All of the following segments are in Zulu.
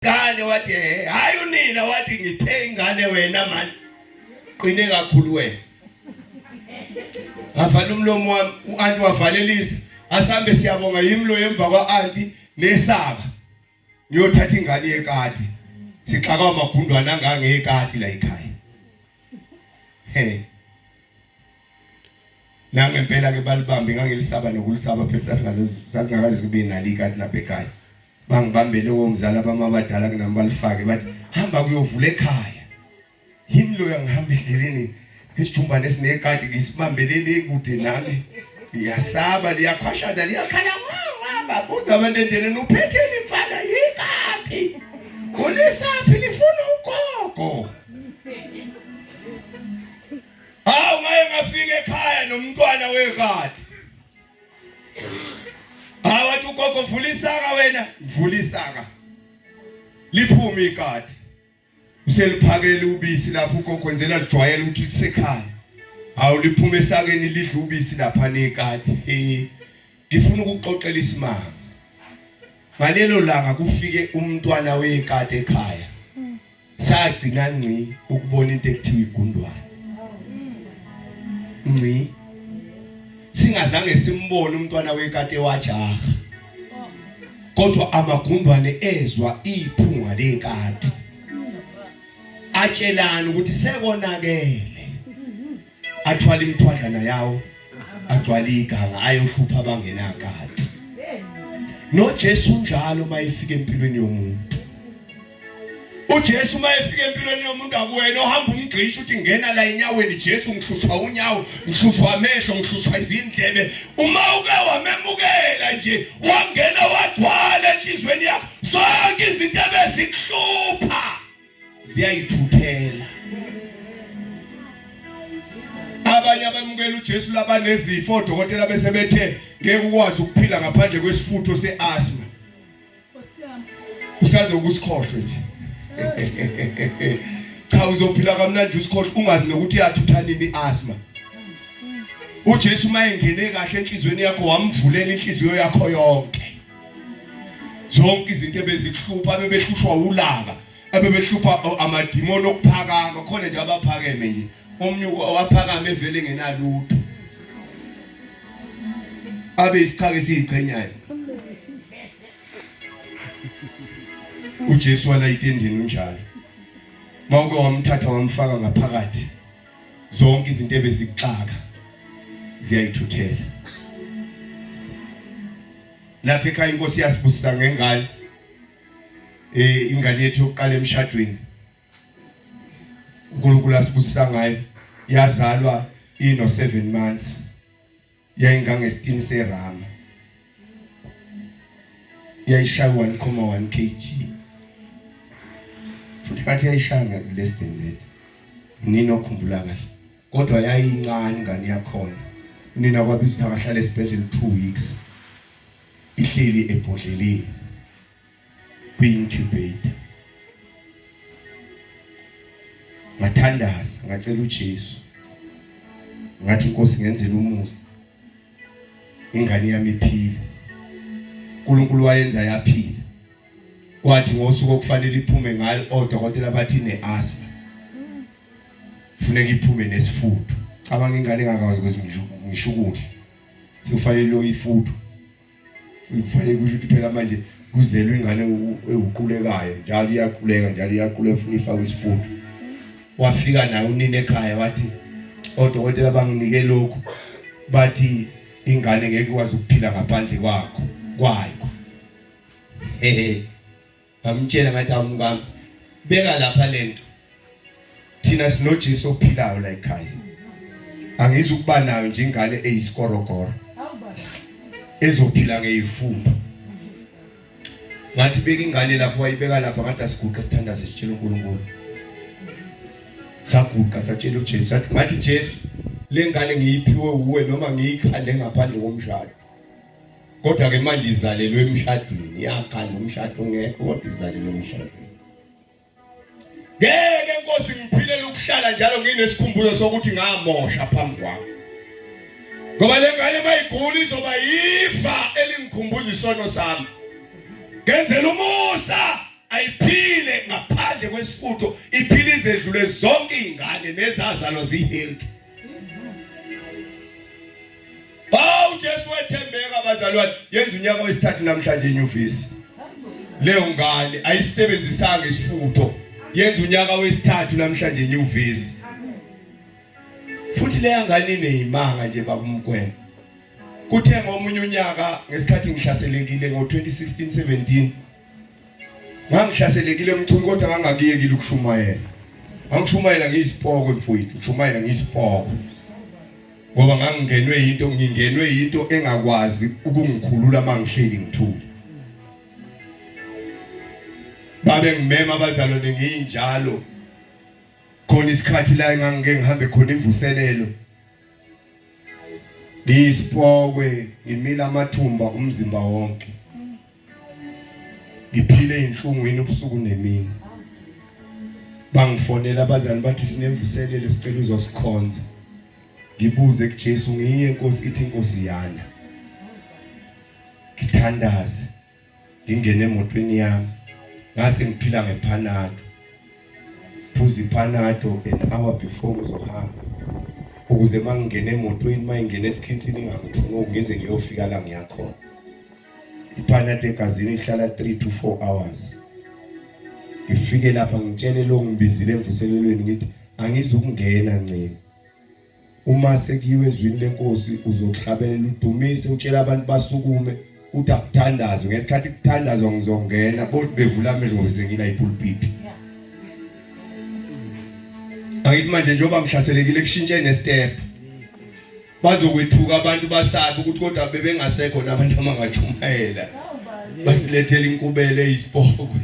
Ngane wathi eh hayi unina wathi ngithe ingane wena mani qine kakhulu wena. Avala umlomo wami uanti wavalelisa asambe siyabonga yimi lo emva kwa anti nesaka ngiyothatha ingane yekati sixakwa amagundwana angangekati la ekhaya. He. Nangempela ke balibambe ngangilisaba nokulisaba phela sasingaze sasingakaze sibe nalo ikati lapha ekhaya. Bangibambele womzala bami abadala kunami balifake bathi hamba kuyovula ekhaya. Yimi lo yangihamba endleleni isijumbane esinekati ngisibambelele kude nami. Ngiyasaba liyakhwashaza liyakhala babuza abantu endleleni uphetheni mfana yikati. Ulisaphi lifuna ugogo. Hawu ngaye ngafika ekhaya nomntwana wekati. Hawu wathi ugogo vula isaka wena, vula isaka. Liphume ikati. Useliphakele ubisi lapho ugogo wenzela lijwayele ukuthi lisekhaya. Hawu liphume esakeni lidla ubisi lapha nekati. Hey. Ngifuna ukuxoxela isimanga. Ngalelo langa kufike umntwana wekati ekhaya. Sagcina ngci ukubona into ekuthiwa igundwane. Ngci. Singazange simbone umntwana wekati wajaha. Kodwa amagundwane ezwa iphunga lekati. Atshelana ukuthi sekonakele. Athwala imithwadlana yawo agcwala iganga ayohlupha abangenakati. NoJesu unjalo mayefika empilweni yomuntu. uJesu uma efika empilweni yomuntu akuwena ohamba umgxisha uthi ngena la enyaweni Jesu ngihlushwa unyawo ngihlushwa amehlo ngihlushwa izindlebe uma uke wamemukela nje wangena wagcwala enhlizweni yakho zonke izinto ebezikuhlupha ziyayithuthela abanye abamukela uJesu labanezifo odokotela bese bethe ngeke ukwazi ukuphila ngaphandle kwesifutho seasthma Usaze ukusikhohlwe nje. Cha uzophila kamnandi usikhohlwe ungazi nokuthi yathutha nini asthma. uJesu mayengene kahle enhlizweni yakho wamvulela inhliziyo yakho yonke. Zonke izinto ebezikuhlupha bebehlushwa ulaka, abebehlupha amadimoni okuphakama khona nje abaphakeme nje. Omnye waphakama evele engenalutho. Abe isichaka esiyiqhenyayo. uJesu wala itendeni unjalo mawuke wamthatha wamfaka ngaphakathi zonke izinto ebezikuxaka ziyayithuthela lapha ekhaya inkosi yasibusisa ngengane eh ingane yethu yokuqala emshadweni uNkulunkulu asibusisa ngayo yazalwa ino 7 months yayingangesitini serama yayishaya 1.1 kg futhi kathi yayishaya less than that nini okhumbula kahle kodwa yayincane ingane yakhona unina kwabiza ukuthi akahlale esibhedlela 2 weeks ihleli ebhodleleni kwi-incubator ngathandaza ngacela uJesu ngathi inkosi ngenzela umusa ingane yami iphile uNkulunkulu wayenza yaphila kwathi ngosuku okufanele iphume ngalo odokotela bathi ne-asthma funeka iphume nesifutho cabanga ingane engakwazi ukuthi ngisho ukudla sekufanele loyifutho Kufanele kusho ukuthi phela manje kuzelwe ingane ewuqulekayo njalo iyaquleka njalo iyaquleka ufuna ifake isifutho. Wafika naye unina ekhaya wathi odokotela banginike lokhu bathi ingane ngeke ikwazi ukuphila ngaphandle kwakho kwayo. Hehe. Ngamtshela ngathi awumkami beka lapha lento. Thina sinoJesu ophilayo la ekhaya. Angizukuba nayo nje ingane eyisikorokoro. Ezophila ngeyifupha. Ngathi beka ingane lapho wayibeka lapha ngathi asiguqe sithandaze sitshela uNkulunkulu. Saguqa satshela uJesu sathi ngathi Jesu le ngane ngiyiphiwe uwe noma ngiyikhande ngaphandle komshado. Kodwa ke manje izalelwe emshadweni, yakhanda umshado ungekho kodwa izalelwe emshadweni. Ngeke Nkosi ngiphilele ukuhlala njalo nginesikhumbuzo sokuthi ngamosha phambi kwakho. Ngoba le ngane mayigula izoba yifa elingikhumbuza isono sami. Ngenzela umusa. ayiphile ngaphandle kwesifutho, iphile izedlule zonke izingane nezazalwa zihealthy. Hawu Jesu wethembeka bazalwane, yenza unyaka wesithathu namhlanje enyuvesi. Leyo ngane ayisebenzisanga isifutho, yenza unyaka wesithathu namhlanje enyuvesi. Futhi leya ngane ineyimanga nje bakumkwena. Kuthe ngomunye unyaka ngesikhathi ngihlaselekile ngo-2016 17 ngangihlaselekile mchunu kodwa ngangakuyekile ukushumayela. Ngangishumayela ngiyisipoko mfowethu, ngishumayela ngiyisipoko. Ngoba ngangingenwe into, ngingenwe into engakwazi ukungikhulula mangihleli ngithule. Babe ngimema abazalwane nginjalo. Khona isikhathi la engangike ngihambe khona imvuselelo. Ngiyisipokwe ngimila amathumba umzimba wonke. Ngiphile inhlungwini ubusuku nemini. Bangifonela abazali bathi sinemvuselelo sicela uzosikhonza. Ngibuze kuJesu ngiye Nkosi ithi inkosi yana. Ngithandaze. Ngingene emotweni yami ngase ngiphila ngePanado. Phuza iPanado an hour before ngizohamba. Ukuze mangingena emotweni mayingena esikhinsini ingangithunuki ngize ngiyofika la ngiyakhona. Ipanado egazini ihlala 3 to 4 hours. Ngifike lapha ngitshele lo ngibizile emvuselelweni ngithi angizukungena nciki. Uma sekuyiwe ezwini lenkosi uzokuhlabelela udumise utshela abantu basukume uthi akuthandazwe ngesikhathi kuthandazwa ngizongena bothi bevula amehlo ngoba sengila ipulpit. Angithi manje njengoba ngihlaselekile kushintshe nestep. Bazokwethuka abantu basabe ukuthi kodwa bebengasekho nabantu abangatshumayela. Basilethela inkubele eyisipokwe.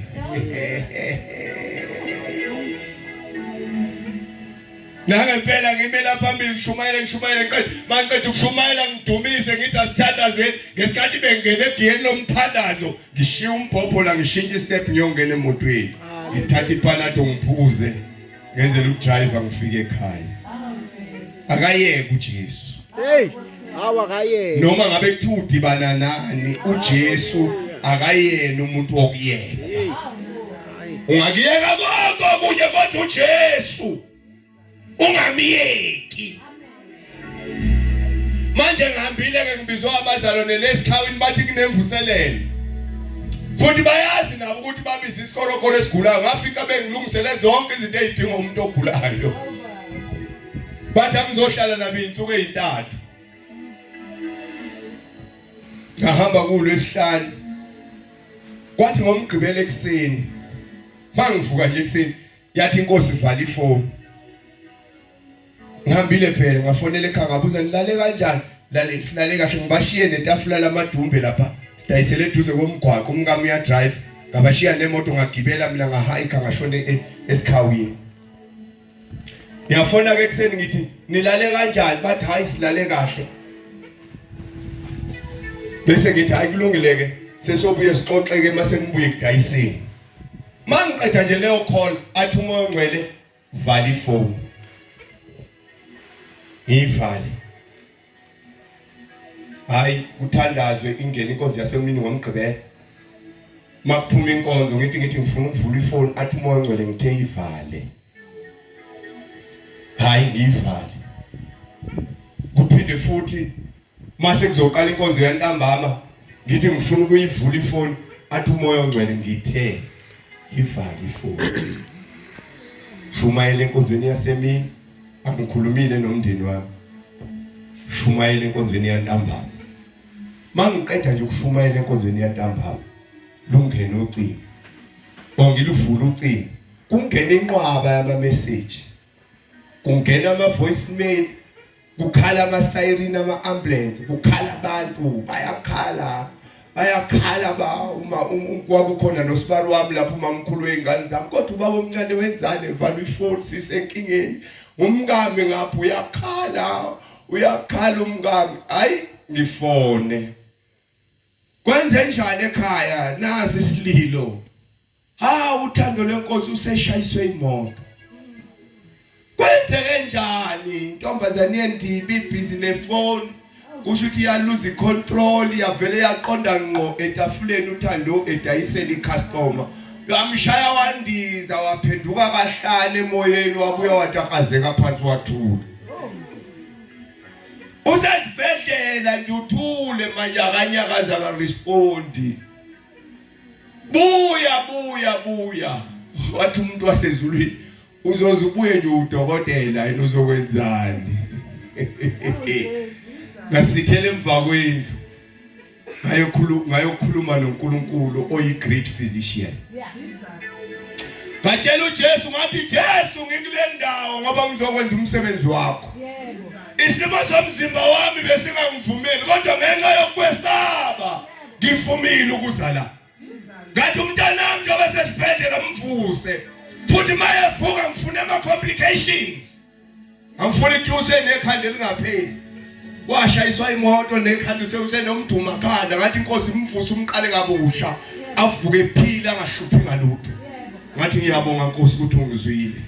Nangempela ngime la phambili ngishumayele ngishumayele ngiqede mangiqeda ukushumayela ngidumise ngithi asithandazeni ngesikhathi bengena egiyeni lomthandazo ngishiya umbhobho la ngishintshe istep ngiyongena emotweni ngithatha ipanado ngiphuze ngenzela ukudriver ngifike ekhaya akayeke uJesu hey hawu akayeke noma ngabe kuthiwa udibana nani uJesu akayena umuntu wokuyeka ungakuyeka konke okunye kodwa uJesu ungamyeki manje ngihambile ke ngibizwa abazalwane lesikhawini bathi kunemvuselelo futhi bayazi nabo ukuthi babiza isikorokoro esigulayo ngafica bengilungisele zonke izinto ezidingwa umuntu ogulayo bathi angizohlala nabo izinsuku ezintathu ngahamba kulwesihlanu kwathi ngomgqibelo ekuseni mangivuka nje ekuseni yathi inkosi vala ifoni ngihambile phela ngafonela ekhaya ngabuza nilale kanjani lale silale kahle ngibashiye netafula lamadumbe lapha sidayisele eduze komgwaqo umkami uya drive ngabashiya nemoto ngagibela mina ngahike ngashona e, esikhawini ngiyafona ke ekuseni ngithi nilale kanjani bathi hayi silale kahle bese ngithi hayi kulungile ke sesobuye sixoxeke mase ngibuye kudayiseni mangiqeda nje leyo call athi umoya ongcwele vala ifoni ngiyivale hayi kuthandazwe ingene inkonzo yasemini ngomgqibelo makuphuma inkonzo ngithi ngithi ngifuna ukuvula ifoni athi umoya ongcwele ngithe ivale hayi ngiyivale kuphinde futhi mase kuzoqala inkonzo yantambama ngithi ngifuna ukuyivula ifoni athi umoya ongcwele ngithe ivale ifoni shumayela enkonzweni yasemini angikhulumile nomndeni wami shumayela enkonzweni yantambama mangiqeda nje ukushumayela enkonzweni yantambama lungena ucingo ongiluvula ucingo kungena inqwaba yama message kungena ama voice mail kukhala ama siren ama ambulance kukhala abantu bayakhala bayakhala ba uma kwakukhona nosibali wami lapho umamkhulu wezingane zami kodwa ubaba omncane wenzani evala ifoni sisenkingeni umkami ngapha uyakhala uyakhala umkami hayi ngifone kwenze njani ekhaya nasi isililo Ha uthando lwenkosi useshayiswe imoto. Kwenzeke njani intombazane yendibi busy nefoni kusho ukuthi iyaluza icontrol yavele yaqonda ngqo etafuleni uthando edayisela icustomer. Ngamshaya wandiza waphenduka kahlale emoyeni wabuya watakazeka phansi wathula. Usesibhedlela nje uthule manje akanyakaza akarespondi. Buya buya buya. Wathi umuntu wasezulwini uzoze ubuye nje udokotela yena uzokwenzani? Ngasithela emva kwendlu. Ngayokhuluma noNkulunkulu oyi great physician. Ngatshela uJesu ngathi Jesu ngikule ndawo ngoba ngizokwenza umsebenzi wakho. Isimo somzimba wami besingangivumeli kodwa ngenxa yokwesaba ngivumile ukuza la. Ngathi umntanami njengoba sesibhedlela mvuse futhi mayevuka ngifuna ama complications. Angifuni ithuse nekhanda elingapheli. Washayiswa imoto nekhanda sewusenomduma khanda ngathi inkosi imvuse umqale kabusha avuke ephila angahluphi ngalutho. Ngathi ngiyabonga Nkosi ukuthi ungizwile.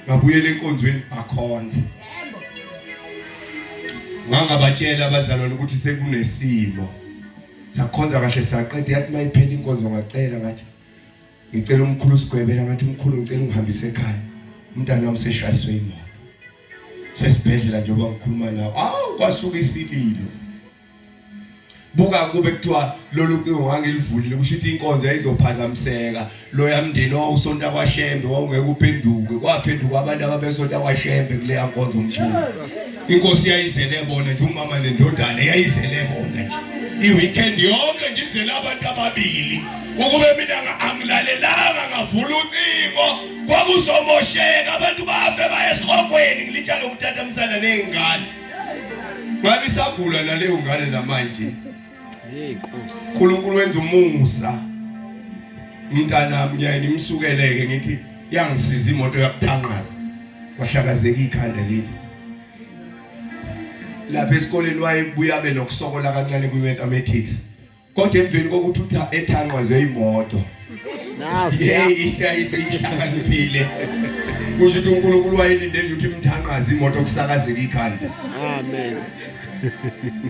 Ngabuyela enkonzweni akhonza. Ngangabatshela abazalwane ukuthi sekunesimo. Sakhonza kahle saqeda yathi mayiphela inkonzo ngacela ngathi ngicela umkhulu sigwebela ngathi mkhulu ngicela ungihambise ekhaya umntana wami seshayiswe imoto sesibhedlela njengoba ngikhuluma nawe awu kwasuka isililo buka kube kuthiwa lolu cingo ngangilivulile kusho ukuthi inkonzo yayizophazamiseka loya mndeni owawusonta kwaShembe wawungeke uphenduke kwaphenduka abantu ababesonta kwaShembe kuleya nkonzo mkhulu Inkosi yayizele bona nje umama nendodana yayizele bona nje. I-weekend yonke nje izele abantu ababili. Ukube mina angilalelanga ngavula ucingo kwakuzomosheka abantu bafe baye esihogweni ngilitsha lokutatamsana nezingane. Ngabe isagula naleyo ngane namanje. Hey Nkosi. uNkulunkulu wenza umusa. Mntanami ngiyaye ngimsukeleke ngithi yangisiza imoto yakuthanqaza. Kwahlakazeka ikhanda leli. Lapha esikoleni wayebuya abe nokusokola kancane kwi-mathematics. Kodwa emveni kokuthi uthi ethanqazwe imoto. Nasi. Hey, yayiseyihlakaniphile. Kusho ukuthi uNkulunkulu wayelinde nje ukuthi imthanqaze imoto kusakazeka ikhanda. Amen.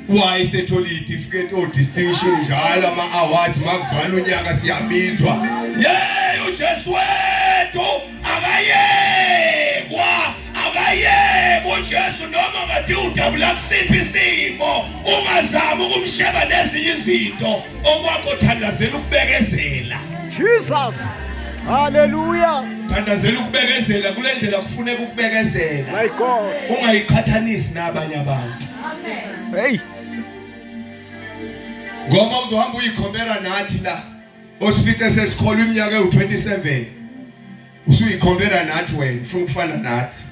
Wayesethola itifiketi o distinction njalo ama awards makuvala unyaka siyabizwa. Yey uJesu wethu akayekwa akayekwa uJesu noma ngathi udabula kusiphi isimo ungazami ukumsheba nezinye izinto okwakho thandazela ukubekezela. Jesus. Hallelujah. Thandazela ukubekezela kule ndlela kufuneka ukubekezela. My God. Ungayiqhathanisi nabanye abantu. Amen. Hey. Ngoba uzohamba uyikhombela nathi la osifice sesikholwa iminyaka ewu27 usuyikhombela nathi wena ufuna ukufana nathi.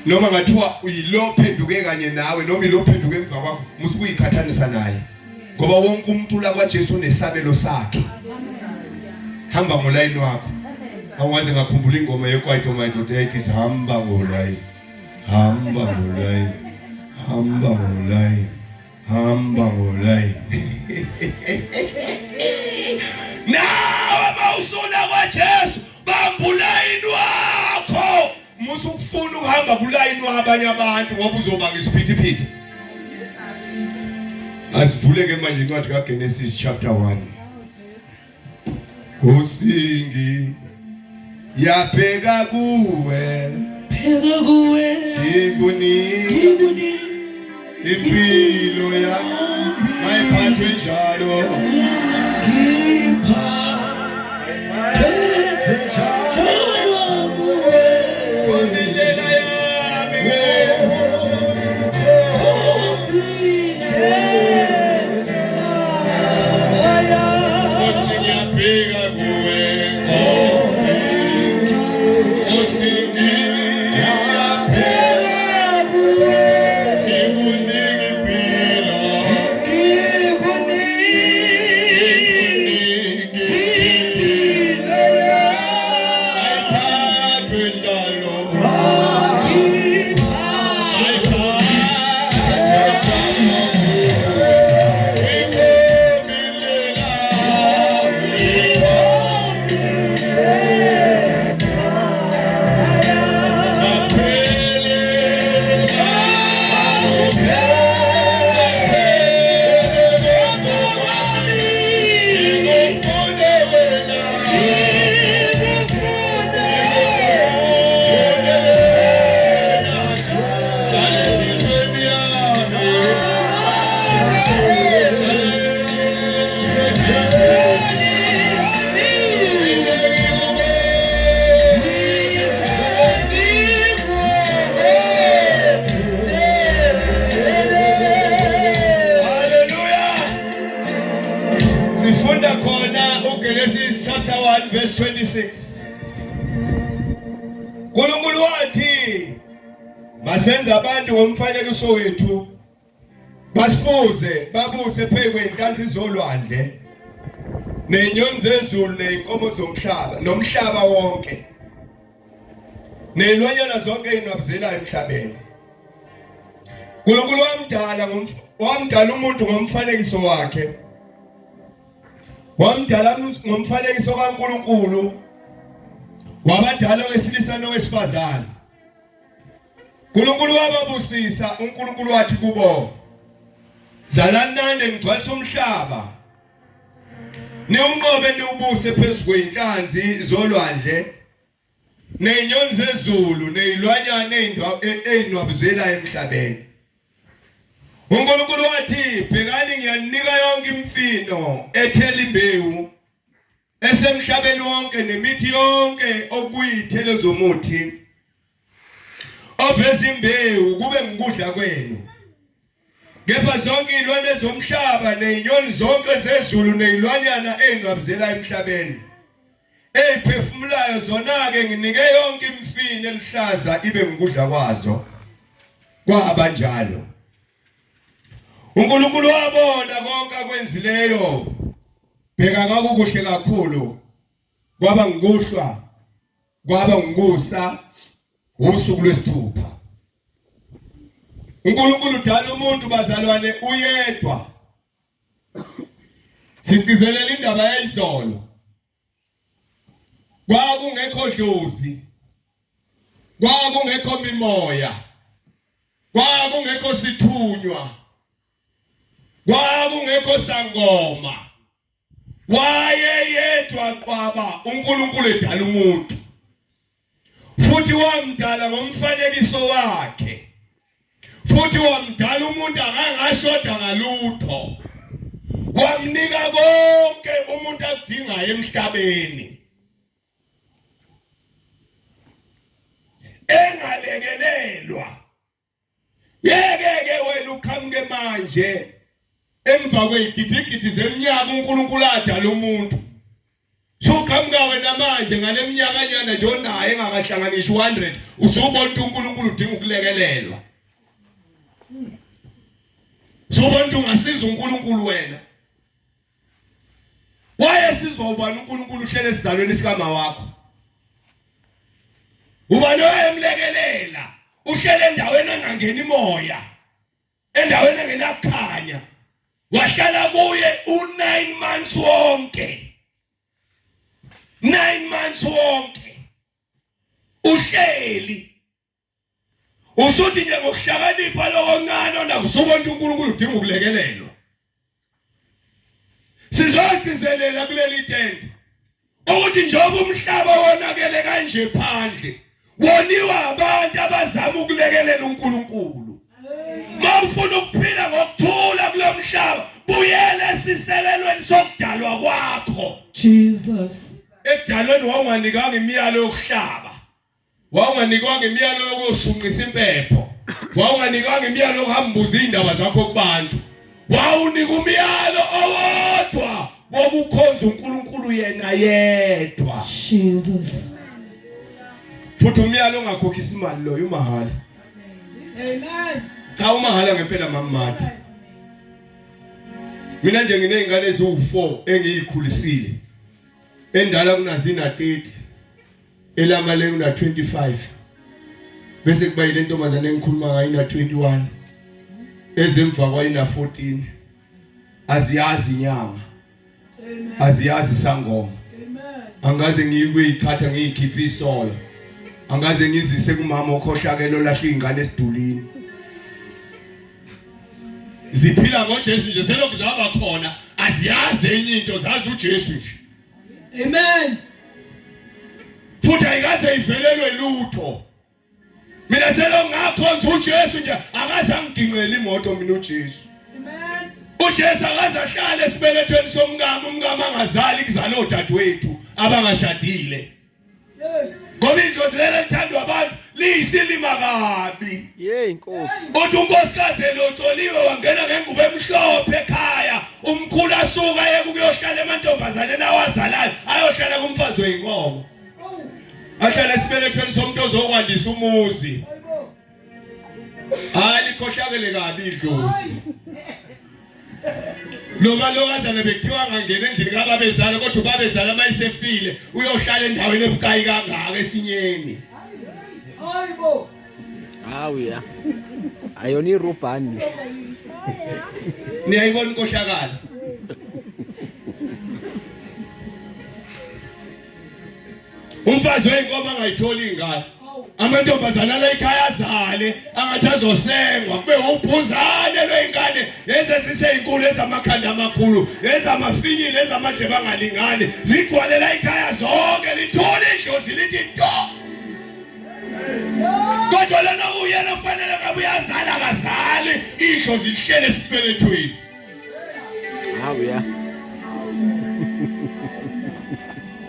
Noma ngathiwa uyilo phenduke kanye nawe noma ilo phenduke emva kwakho musukuyiqhathanisa naye. Ngoba wonke umuntu la kwaJesu unesabelo sakhe. Hamba ngolayini wakho. Awungaze ngakhumbula ingoma yekwaito my daughter ethi hamba ngolayini. Hamba ngolayini. Hamba ngolayini. Hamba ngolayini. Nawe mawusula kwaJesu bamba ulayini wakho. Musa ukufuna ukuhamba kulayini wabanye abantu ngoba uzobanga isiphithiphithi. Asivule ke manje incwadi kaGenesis chapter 1. Nkosingi yabheka kuwe Bheka kuwe ngikunika impilo yami mayiphathwe njalo ngipha njalo kuwe kwindlela yami Nkosi ngiyabheka kuwe Nkosi Nkosi ngiyabheka kuwe ngikunika impilo ngikunika impilo ayiphathwe njalo ayiphathwe njalo. chapter 1 verse 26. uNkulunkulu wathi masenze abantu ngomfanekiso wethu basifuze babuse phezu kwey'nhlanzi zolwandle ney'nyoni zezulu ney'nkomo zomhlaba nomhlaba wonke ney'lwanyana zonke ey'nwabuzelayo emhlabeni. uNkulunkulu wamdala wamdala umuntu ngomfanekiso wakhe wamdala ngomfanekiso kaNkulunkulu wabadala owesilisa nowesifazane. uNkulunkulu wababusisa, uNkulunkulu wathi kubo, zalani nande nigcwalise umhlaba niwunqobe niwubuse phezu kwey'nhlanzi zolwandle ney'nyoni zezulu ney'lwanyana ey'nwabuzelayo emhlabeni. UNkulunkulu wathi, bhekani ngiyaninika yonke imfino ethela imbewu esemhlabeni wonke nemithi yonke okuyithelo zomuthi oveza imbewu kube ngukudla kwenu. Kepha zonke izilwane zomhlaba nezinyoni zonke zezulu nezilwanyana ezinwabuzela emhlabeni eziphefumulayo zona-ke nginike yonke imifino eluhlaza ibe ngukudla kwazo. Kwaba njalo. UNkulunkulu wabona konke akwenzileyo, bheka kwakukuhle kakhulu. Kwaba ngukuhlwa, kwaba ngukusa, usuku lwesithupha. uNkulunkulu udala umuntu bazalwane uyedwa. Sigcizelela indaba yayizolo. Kwakungekho dlozi. Kwakungekho mimoya. Kwakungekho sithunywa. Kwakungekho sangoma. Wayeyedwa qwaba uNkulunkulu edala umuntu. Futhi wamdala ngomfanekiso wakhe. Futhi wamdala umuntu akangashoda ngalutho. Wamnika konke umuntu akudingayo emhlabeni. Engalekelelwa. Ngeke ke wena uqhamuke manje emva kweyigidigidi zeminyaka uNkulunkulu adala umuntu. Suqhamuka wena manje ngaleminyakanyana nje onayo engakahlanganisi 100 usubona ukuthi uNkulunkulu udinga ukulekelelwa. Subona ukuthi ungasiza uNkulunkulu wena. Wayesizwa ubani uNkulunkulu uhlele esizalweni sikama wakho? Ubani owayemlekelela? Uhlele endaweni engangeni moya, endaweni engenakukhanya. Wahlala kuye u9 months wonke. 9 months wonke. Uhleli Usuthi nje ngokuhlakanipha lokoncane onakusubona uNkulunkulu udinga ukulekelelwa. Sizogcizelela kuleli tende ukuthi njengoba umhlaba wonakele kanje phandle woniwa abantu abazama ukulekelela uNkulunkulu. Mawufuna ukuphila ngokuthula kulomhlaba buyela esisekelweni sokudalwa kwakho. Jesus. Ekudalweni wawunganikanga imiyalo yokuhlaba. Wawunganikwanga imiyalo yokuyoshunqisa impepho. Wawunganikwanga imiyalo yokuhamba ubuza izindaba zakho kubantu. Wawunika umyalo owodwa wokukhonza uNkulunkulu yena yedwa. Jesus. Futhi umyalo ongakhokhisa imali loyo umahhala. Amen. Cha umahhala ngempela mamadi. Mina nje nginezingane eziwu4 engiyikhulisile. Endala kunazina 30. Elama le una 25 bese kuba yile ntombazane engikhuluma ngayo ina 21 ezemva kwayo ina 14 aziyazi inyanga aziyazi isangoma angaze ngiyikuyichatha ngiyikhiphe isolo angaze ngizise kumama okhohlakele olahla izingane esidulini ziphila ngoJesu nje selokhu zaba khona aziyazi enye into zazi uJesu nje Amen. Futhi ayikaze ivelelwe lutho. Mina selo ngakhonza uJesu nje akaze angiginqele imoto mina uJesu. Amen. uJesu akaze ahlale esibelethweni somkami umkami angazali kuzala odadewethu abangashadile. Ngoba idlozi lelo lithandwa abantu Liyisilima kabi. Yey Nkosi. Uthi unkosikazi elotsholiwe wangena ngengubo emhlophe ekhaya, umkhulu asuka yeke ukuyohlala emantombazaneni awazalayo, ayohlala kumfazi weyinkomo. Ahlale esibelethweni somuntu ozokwandisa umuzi. Hayi likhohlakele kabi idlozi. Lo malokazana bekuthiwa angangena endlini kababezala kodwa ubabezala uma esefile uyohlala endaweni ebucayi kangaka esinyeni. Hayibo. Hawu ya. Ayona irubhani. Niyayibona inkohlakalo. Umfazi weyinkomo angayitholi ingane. Amantombazana ala ekhaya azale angathi azosengwa kube ubhuzane lweyingane ezeziseyinkulu ezamakhanda amakhulu ezamafinyile ezamadlebe angalingani zigcwalela ikhaya zonke lithole idlozi lithi nto kodwa lona kuyena kufanele ngabe uyazala akazali idlozi lihlele esibelethweni Hawu ya.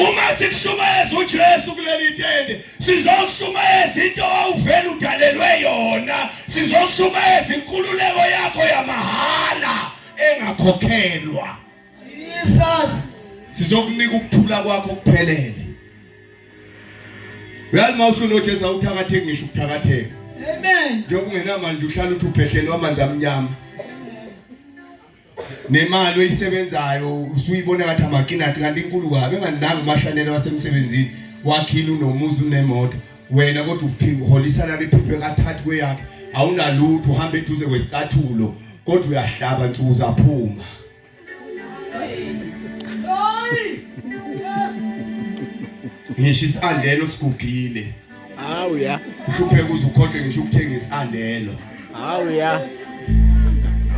Uma sikushumayeza uJesu kuleli tende, sizokushumayeza into owuvela udalelwe yona, sizokushumayeza inkululeko yakho yamahhala engakhokhelwa. Jesus. Sizokunika ukuthula kwakho kuphelele. Uyazi uma usunoJesu awuthakatheki ngisho ukuthakatheka. Amen. Njengoba ungenamali nje uhlala uthi uphehlelwa amanzi amnyama. Nemali oyisebenzayo usuyibona ngathi amakinati kanti inkulu kabi engananga umashanela wasemsebenzini wakhile unomuzi unemoto wena kodwa uphika uhola isalary iphindwe kathathu kweyakhe awunalutho uhamba eduze kwesicathulo kodwa uyahlaba nsuku zaphuma. Ngisho isandelo sigugile. Hawu ya. Uhlupheka uze ukhohlwe ngisho ukuthenga isandelo. Hawu ya.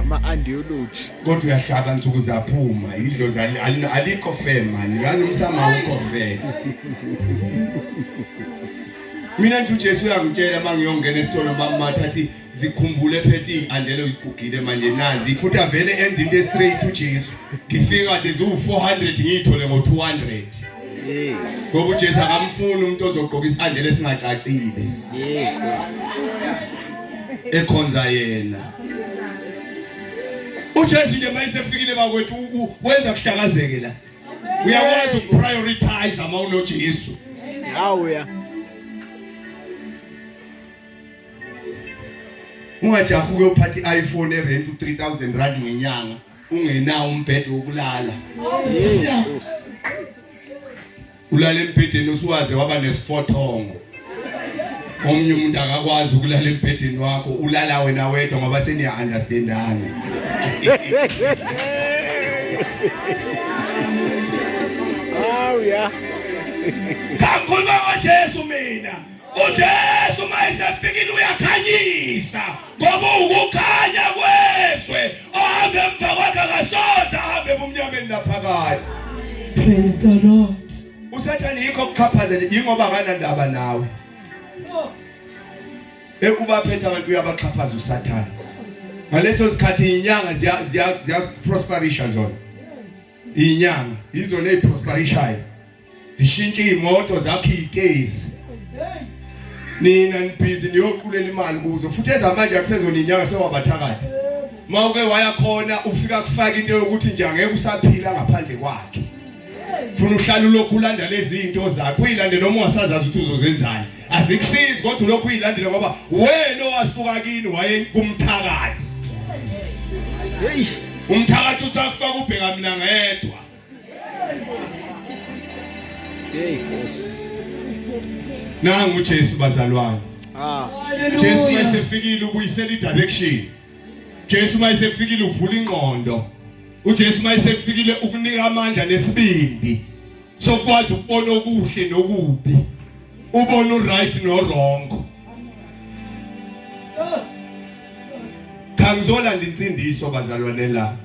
Ama andiology. Kodwa uyahlaba nsuku zaphuma idlozi alikho fair man. Uyazi umsamo awukho fair. Mina nje uJesu uyangitshela uma ngiyongena esitolo mama thathi zikhumbule phethe iy'andelo zigugile manje nazi futhi avele enze into estraight uJesu ngifike kade ziwu-400 ngiyithole ngo-200 ngoba uJesu akamfuni umuntu ozogqoka isandelo esingacacile ekhonza yena uJesu nje mayisefikile bakwethu wenza kuhlakazeke la uyakwazi ukuprioritize uma unoJesu hawu ya Ungajahi ukuyophatha i-iPhone erent u-3000 rand ngenyanga ungenawo umbhede wokulala. Ulala embhedeni usuwaze waba nesifothongo. Omunye umuntu akakwazi ukulala embhedeni wakho, ulala wena wedwa ngoba seniya understandana. Hawu ya. Ngikhuluma ngoJesu mina. uJesu uma esefikile uyakhanyisa ngoba ukukhanya kwezwe ohambe emva kwakhe akasoze ahambe ebumnyameni naphakade. Praise the Lord. Usathane yikho kuxhaphazele ingoba akanandaba nawe. Ekubaphethe abantu uyabaxhaphaza uSathane. Ngaleso sikhathi inyanga ziya ziya ziya prosperisha zona. Inyanga izona eziprosperishayo. Zishintshe imoto zakhe izitezi. Nina nibhizi niyoqulela imali kuzo futhi ezamanje akusezona inyanga sewabathakathi. Mawuke waya khona ufika kufaka into yokuthi nje angeke usaphila ngaphandle kwakhe. Funa uhlala ulokhu ulanda lezi zinto zakho uyilande noma ungasazazi ukuthi uzozenzani. Azikusizi kodwa ulokhu uyilandele ngoba wena owasuka kini waye kumthakathi. Hey, umthakathi usakufaka ubheka mina ngedwa. Hey Nkosi. Nangu uJesu bazalwane. Ah. Jesu mayesefikile ubuyisela i-direction. Jesu mayesefikile uvula ingqondo. uJesu mayesefikile ukunika amandla nesibindi sokwazi ukubona okuhle nokubi. Ubona uright no wrong. Cha ngizolanda insindiso bazalwane la.